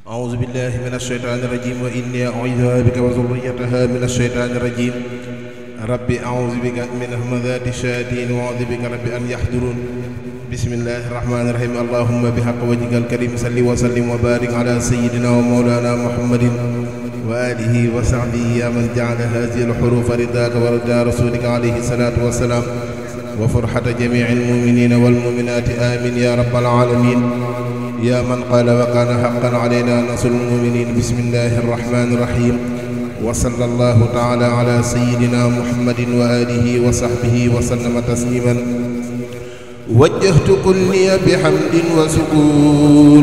أعوذ بالله من الشيطان الرجيم وإني أعيذها بك وذريتها من الشيطان الرجيم ربي أعوذ بك من همزات الشياطين وأعوذ بك ربي أن يحضرون بسم الله الرحمن الرحيم اللهم بحق وجهك الكريم صل وسلم وبارك على سيدنا ومولانا محمد وآله وصحبه يا من جعل هذه الحروف رضاك ورضا رسولك عليه الصلاة والسلام وفرحة جميع المؤمنين والمؤمنات آمين يا رب العالمين يا من قال وكان حقا علينا نصر المؤمنين بسم الله الرحمن الرحيم وصلى الله تعالى على سيدنا محمد وآله وصحبه وسلم تسليما وجهت كلي بحمد وشكور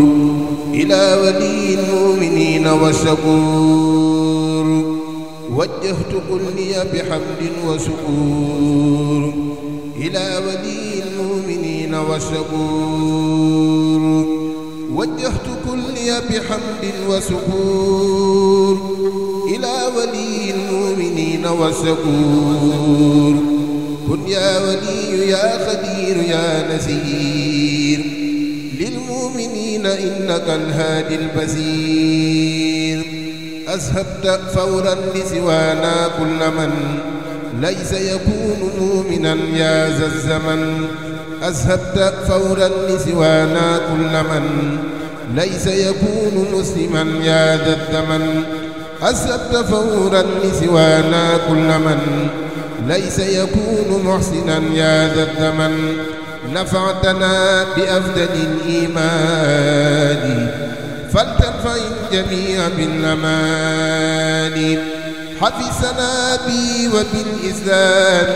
إلى ولي المؤمنين والشكور وجهت كلي بحمد وشكور إلى ولي المؤمنين والشكور وجهت كلي بحمد وشكور إلى ولي المؤمنين والشكور كن يا ولي يا خدير يا نسير للمؤمنين إنك الهادي البصير أذهبت فورا لسوانا كل من ليس يكون مؤمنا يا ذا الزمن أذهبت فورا لسوانا كل من ليس يكون مسلما يا ذا الزمن أذهبت فورا لسوانا كل من ليس يكون محسنا يا ذا الزمن نفعتنا بأفضل الإيمان فلتنفع الجميع بالأمان حفظنا بي وبالإسلام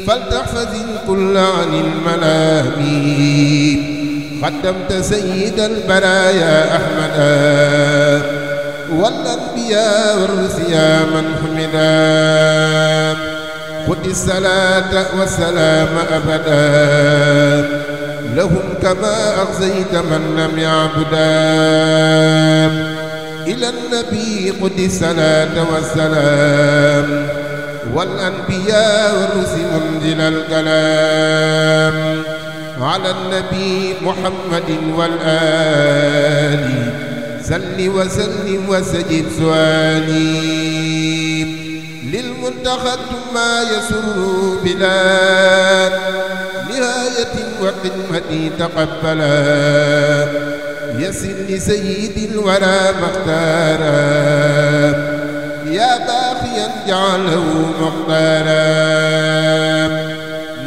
فلتحفظ الكل عن الملام قدمت سيد البرايا أحمدا والأنبياء والرسل يا من حمدا خذ الصلاة والسلام أبدا لهم كما أغزيت من لم يعبدا إلى النبي خذ الصلاة والسلام والأنبياء والرسل منزل الكلام على النبي محمد والآل سل وسلم وسجد سؤالي للمنتخب ما يسر بلا نهاية وقدمتي تقبلا يسر لسيد الورى مختارا يا باقيا جعله مختارا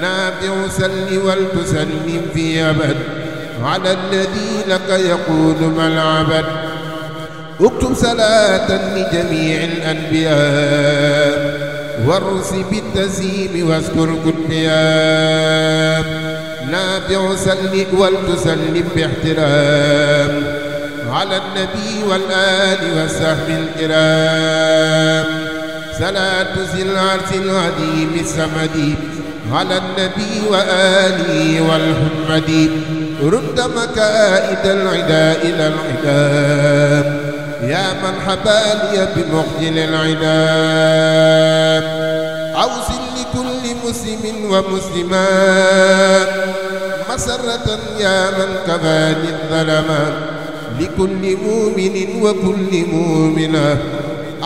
نافع سل ولتسلم في أبد على الذي لك يقول ما العبد اكتب صلاة لجميع الأنبياء والرسل بالتسليم واذكر كتبيا نافع سل ولتسلم باحترام على النبي والآل والصحب الكرام صلاة ذي العرش العظيم الصمد على النبي وآله والحمد رد مكائد العداء إلى العداء يا من حبالي بمخجل العداء أوصل لكل مسلم ومسلمات مسرة يا من كفاني الظلمات لكل مؤمن وكل مؤمنة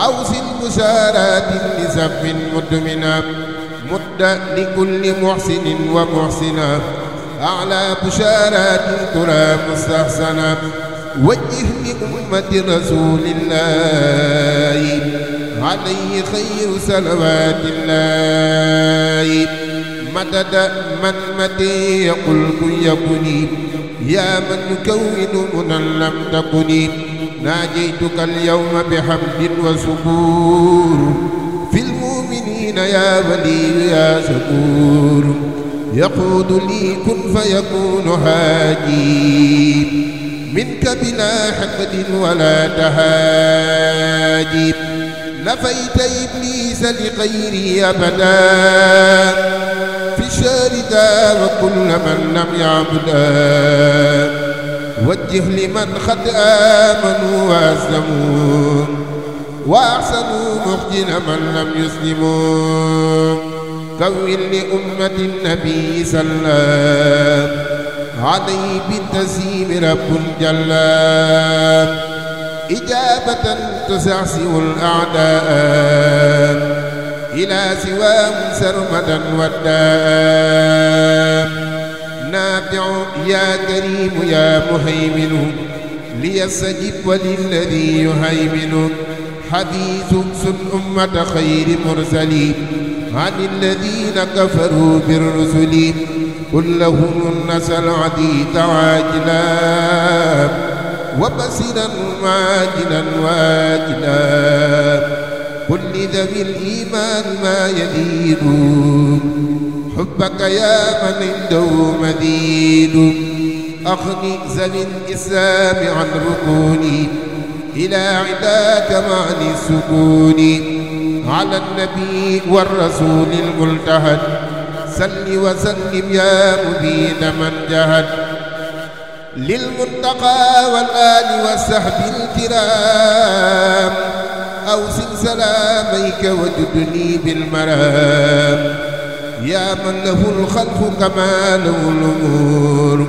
أوصل بشارات لسف مدمنة مد لكل محسن ومحسنة أعلى بشارات ترى مستحسنة وجه لأمة رسول الله عليه خير صلوات الله مدد من متى يقول كن يكني يا من يكون منا لم تكني ناجيتك اليوم بحمد وشكور في المؤمنين يا ولي يا شكور يقود لي كن فيكون هاجي منك بلا حقد ولا تهاجي نفيت إبليس لغيري أبدا في الشهر ذا وكل من لم يعبدا وجه لمن قد آمنوا وأسلموا وأحسنوا مخجل من لم يسلموا كون لأمة النبي صلى عليه بالتسيم رب جلال إجابة تسعسع الأعداء إلى سواه سرمدا والداء نافع يا كريم يا مهيمن ليستجب وللذي يهيمن حديث سن أمة خير مرسلين عن الذين كفروا بالرسل قل لهم النسى العديد عاجلا وبصرا عاجلا واجلا قل لذوي الإيمان ما يزيد حبك يا من عنده مزيد أخني ذوي الإسلام عن ركوني إلى عداك معني السكون على النبي والرسول الملتهد سل وسلم يا مبين من جهد للمنتقى والآل والصحب الكرام أوصل سلاميك وجدني بالمرام يا من له الخلق كما له الأمور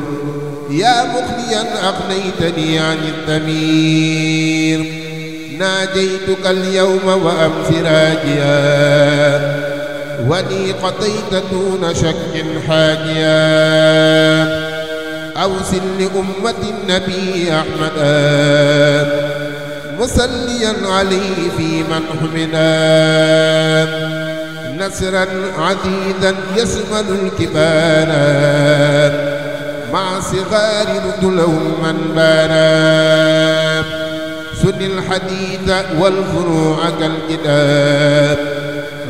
يا مغنيا أغنيتني عن الضمير ناجيتك اليوم وأمس راجيا ولي قضيت دون شك حاجيا أوصل لأمة النبي أحمدا مصليا عليه في من حمدا نصرا عديدا يشمل الكبار مع صغار ندلهم من بانا سن الحديد والفروع كالكتاب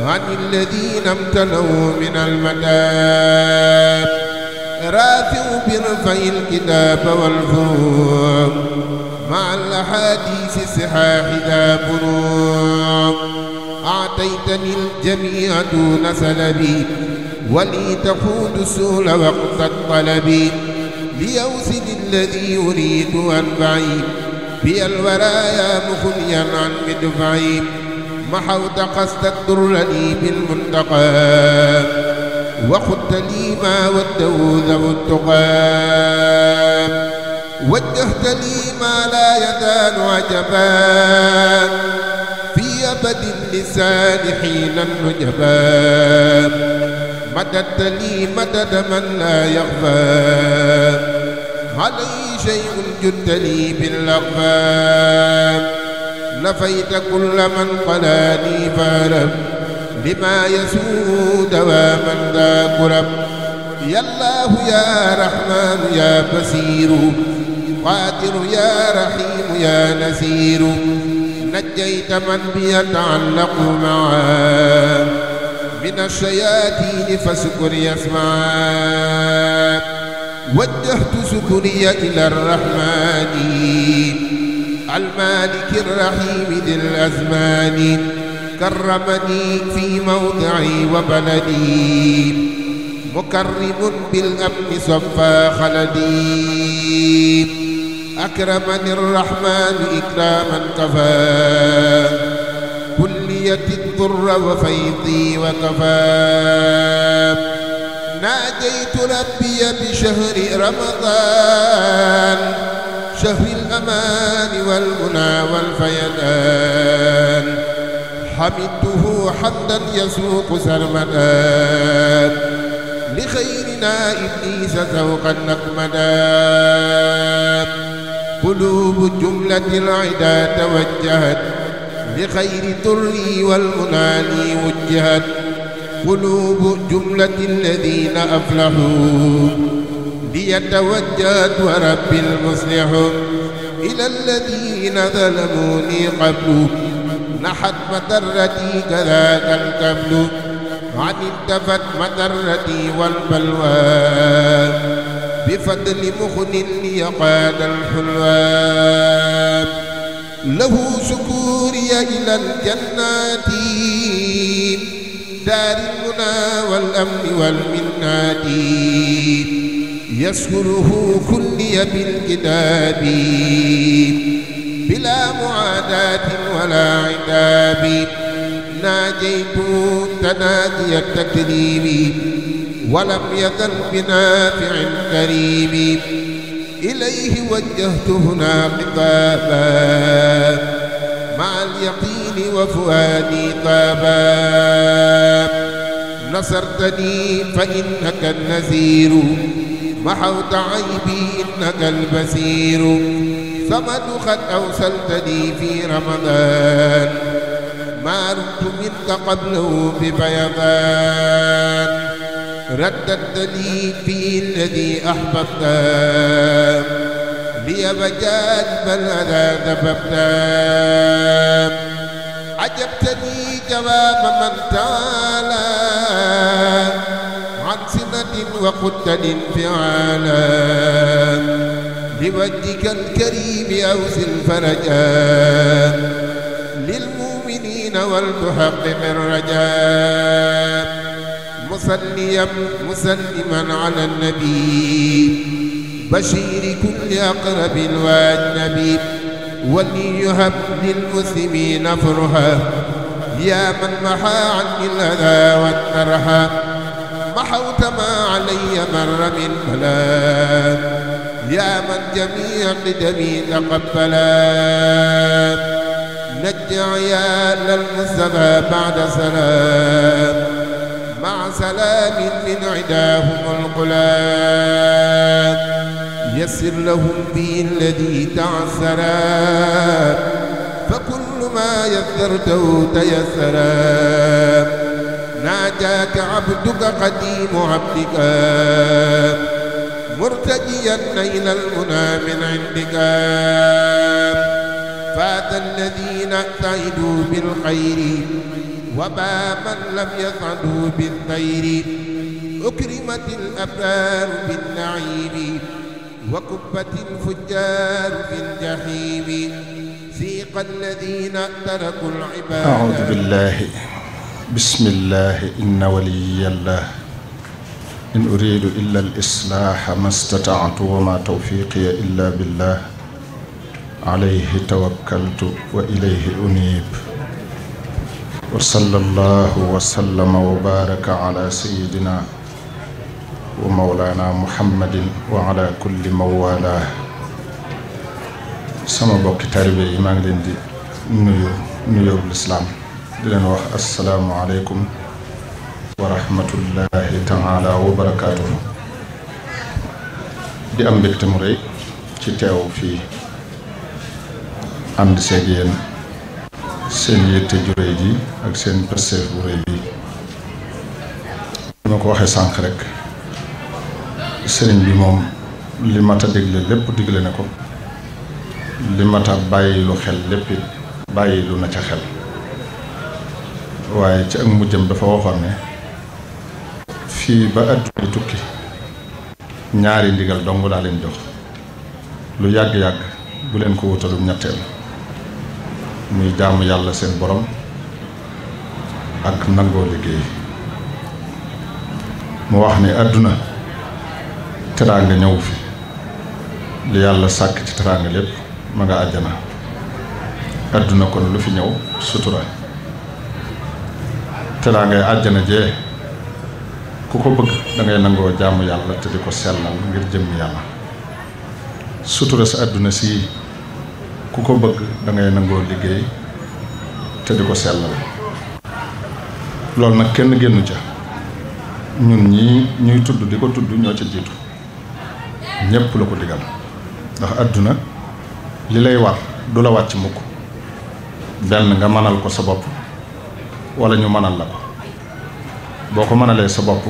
عن الذين امتنوا من المتاب رافع برفع الكتاب والفروع مع الأحاديث الصحاح ذا فروع أعطيتني الجميع دون سلبي ولي تقود السول وقت الطلب ليوسد الذي يريد أنفعي بي الورايا مخنيا عن مدفعي محوت قصد الدر لي بالمنتقى وخدت لي ما وده ذو التقى وجهت لي ما لا يزال عجبا في أبد اللسان حينا نجبا مددت لي مدد من لا يخفى علي شيء جدت لي بالأغفى نفيت كل من قلاني فارب لما يسوء دواما ذا كرب يا الله يا رحمن يا بصير قادر يا رحيم يا نسير نجيت من بيتعلق معاه من الشياطين فسكر يسمع وجهت سكري إلى الرحمن المالك الرحيم ذي الأزمان كرمني في موضعي وبلدي مكرم بالأمن صفى خلدي أكرمني الرحمن إكراما كفى كلية الضر وفيضي وكفى ناجيت ربي بشهر رمضان شهر الأمان والمنى والفيضان حمدته حمدا يسوق سرمدا لخيرنا إبليس ذوقا نقمدا قلوب جملة العدا توجهت لخير الضر والمنى لي وجهت قلوب جملة الذين أفلحوا ليتوجهت ورب المصلح إلى الذين ظلموني قبل نحت مضرتي كذاك الكبل عن انتفت مضرتي والبلوى بفضل مخن ليقاد الحلوى له شكوري إلى الجنات دار المنى والأمن والمنات يسكره كلي بالكتاب بلا معاداة ولا عتاب ناجيت تنادي التكريم ولم يزل بنافع كريم إليه وجهت هنا خطابا مع اليقين وفؤادي طابا نصرتني فإنك النذير محوت عيبي إنك البصير صمد قد أوصلتني في رمضان ما رمت منك قبله بفيضان رددت لي في الذي أحببت لي مجانب الأذى ذببت عجبتني جواب من تعالى عن سنة وقلت انفعالا لوجهك الكريم أوصل فرجا للمؤمنين ولتحقق الرجاء مصليا مسلما على النبي بشير كل أقرب والنبي وليهب للمسلمين فرحا يا من محى عني الأذى والكرها محوت ما علي مر من بلاء يا من جميع قدمي تقبلا نجع يا للمصطفى بعد سلام مع سلام من عداهم القلاب يسر لهم به الذي تعسرا فكل ما يسرته تيسرا ناجاك عبدك قديم عبدك مرتجيا نيل المنى من عندك فات الذين سعدوا بالخير وما من لم يسعدوا بالخير أكرمت الأبرار بالنعيم وكبت الفجار في الجحيم سيق الذين تركوا العباد. أعوذ بالله بسم الله إن ولي الله إن أريد إلا الإصلاح ما استطعت وما توفيقي إلا بالله عليه توكلت وإليه أنيب وصلى الله وسلم وبارك على سيدنا ومولانا محمد وعلى كل موالاه sama bokki taalibe yi maa ngi leen di nuyoo lislaam di leen wax assalaamu aleykum wa rahmatullahi taala wa barakaatuhu di am mbégte mu rëy ci teew fii ànd seeg yéen seen yétte ju rëy ji ak seen pëseef bu rëy bi ma ko waxee sànq rek sëriñ bi moom li mat a digle lépp digle na ko li mat a bàyyi lu xel lépp bàyyi lu na ca xel waaye ci ak mujjam dafa waxoon ne fii ba àdduna tukki ñaari ndigal dong laa leen jox lu yàgg-yàgg bu leen ko wutalum ñetteel muy jaamu yàlla seen borom ak nangoo liggéey mu wax ne àdduna teraanga ñëw fi li yàlla sàkk ci teraanga lépp ma nga àjjana àdduna kon lu fi ñëw sutura teraangay àjjana jee ku ko bëgg dangay nangoo jaamu yàlla te di ko sellal ngir jëmm yàlla sutura sa àdduna si ku ko bëgg dangay nangoo liggéey te di ko sellal loolu nag kenn génnu ca ñun ñii ñuy tudd di ko tudd ñoo ca jiitu ñépp la ko digal ndax àdduna li lay war du la wàcc mukk benn nga mënal ko sa bopp walla ñu mënal la ko boo ko mënalee sa bopp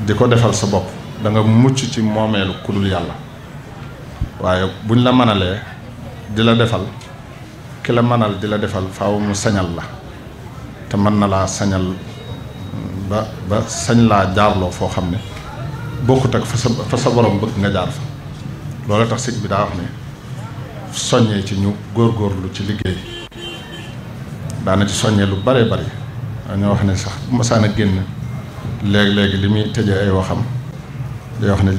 di ko defal sa bopp da nga mucc ci moomeelu ku dul yàlla waaye buñ la mënalee di la defal ki la mënal di la defal faaw mu sañal la te mën na laa sañal ba sañ laa jaarloo foo xam ne bokkut ak fa sa borom bëgg nga jaar fa loolu tax sëñ bi daa wax ne soññee ci ñu góorgóorlu ci liggéey daana ci soññee lu bare bari dañoo wax ne sax bu masaan a génn léegi-léegi li muy tëjee ay waxam day wax ne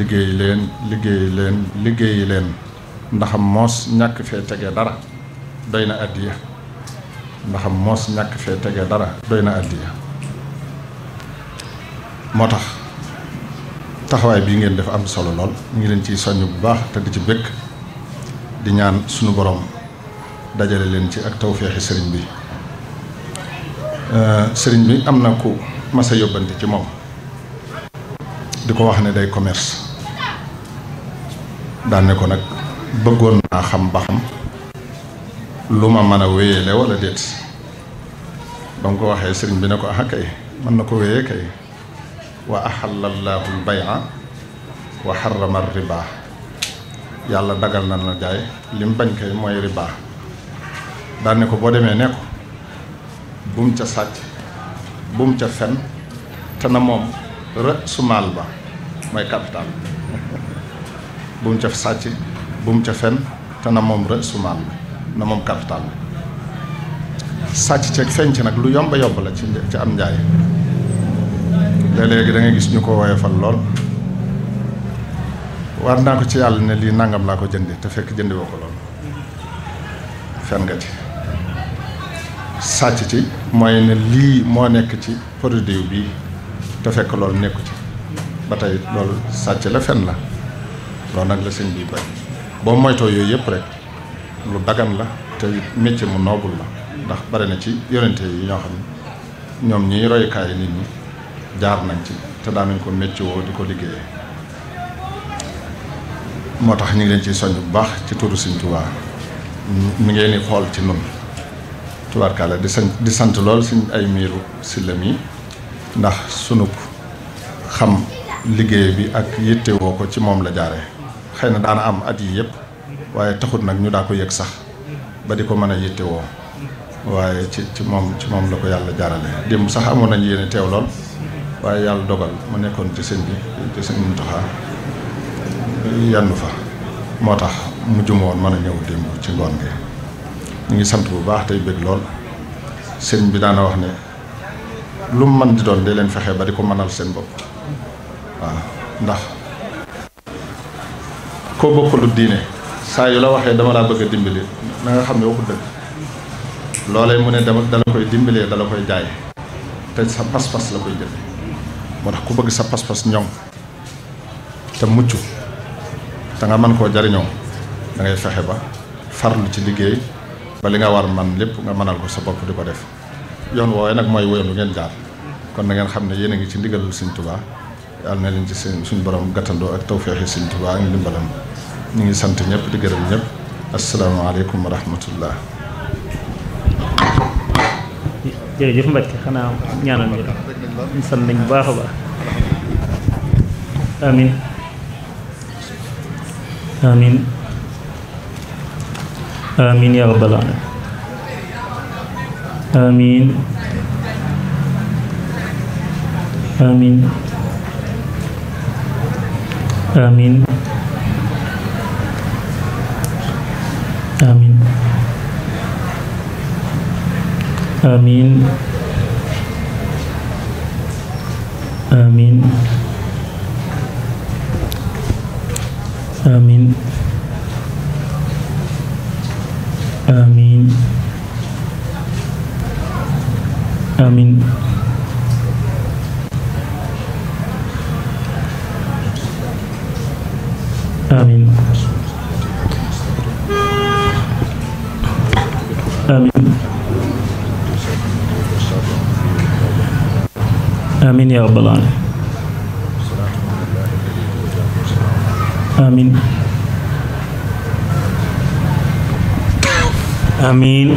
liggéeyi leen ndaxam moos ñàkk fee tegee dara doy na addiya ndaxam moos ñàkk fee tegee dara doy na addiya moo tax taxawaay bii ngeen def am solo lool ñu ngi leen ciy soññ bu baax te di ci bëgg di ñaan sunu borom dajale leen ci ak tawféexi sëriñ bi. Sëriñ bi am na ku mas a yóbbante ci moom di ko wax ne day commerce daan ne ko nag bëggoon naa xam ba xam lu ma mën a wéyale wala déet ba mu ko waxee sëriñ bi ne ko ah kay mën na ko wéyee kay wa ahallallaahu al-bay'a wa harrama ar-riba yàlla dagal na la jaay lim bañ kay mooy riba daan ne ko boo demee ne ko bum ca sàcc bum ca fen te na moom rësu maal ba mooy capital bum ca sàcc bum ca fen te na moom rësu maal bi na moom capital bi sàcc ceeg feeñ ci nag lu yomba yomb la ci am njaay léeg-léegi da ngay gis ñu ko woyofal lool war naa ko ci yàlla ne lii nangam laa ko jëndi te fekk jëndi woo ko lool fen nga ci sàcc ci mooy ne lii moo nekk ci produit bii te fekk loolu nekku ci ba tey loolu sàcc la fen la loolu nag la sëñ bi bañ boo moytoo yooyu yëpp rek lu dagan la te métier mu noobul la ndax bari na ci yonente yi ñoo xam ne ñoom ñii royukaay nit ñi jaar nañ ci te daanañ ko métier woo di ko liggéeyee moo tax ñu ngi leen ciy soññ bu baax ci turu Sëñ Tuubaa mi ngeen di xool ci nun tubaarkàlla di sant lool suñ ay miiru sillam yi ndax sunu xam liggéey bi ak yittewoo ko ci moom la jaare xëy na daana am at yi yëpp waaye taxut nag ñu daa ko yëg sax ba di ko mën a yittewoo waaye ci moom la ko yàlla jaarale démb sax amoon nañ yéene teew lool waaye yàlla dogal mu nekkoon ci sëñ bi ci sëñ Muntaxa yandu fa moo tax mujj ma woon mën a ñëw démb ci ngoon gi ñu ngi sant bu baax tey bëgg lool sëñ bi daana wax ne lu mu mën di doon dee leen fexe ba di ko mënal seen bopp waaw ndax koo bokkulu diine saa yu la waxee dama laa bëgg a dimbali na nga xam ne waxu dëgg loolee mu ne dala koy dimbalee dala koy jaay te sa pas-pas la koy jël moo tax ku bëgg sa pas-pas ñoŋ te mucc te nga mën koo jariñoo da ngay fexe ba farlu ci liggéey ba li nga war man lépp nga mënal ko sa bopp di ko def yoon woowee nag mooy woyoon lu ngeen jaar kon na ngeen xam ne yéen a ngi ci ndigalul Sëñ Tuubaa yàlla na leen ci suñu borom gàttandoo ak tawfeexi Sëñ Tuubaa ak ndimbalam ñu ngi sant ñëpp di gërëm ñëpp asalaamaaleykum wa rahmatullah. jërëjëf Mbacke xanaa ñaanal ñu sant nañ bu baax a baax amin amin amin ya rabbal alamin amin amin amin amin amin amin amin amin amin amin amin amin ya rabbal alamin amin amin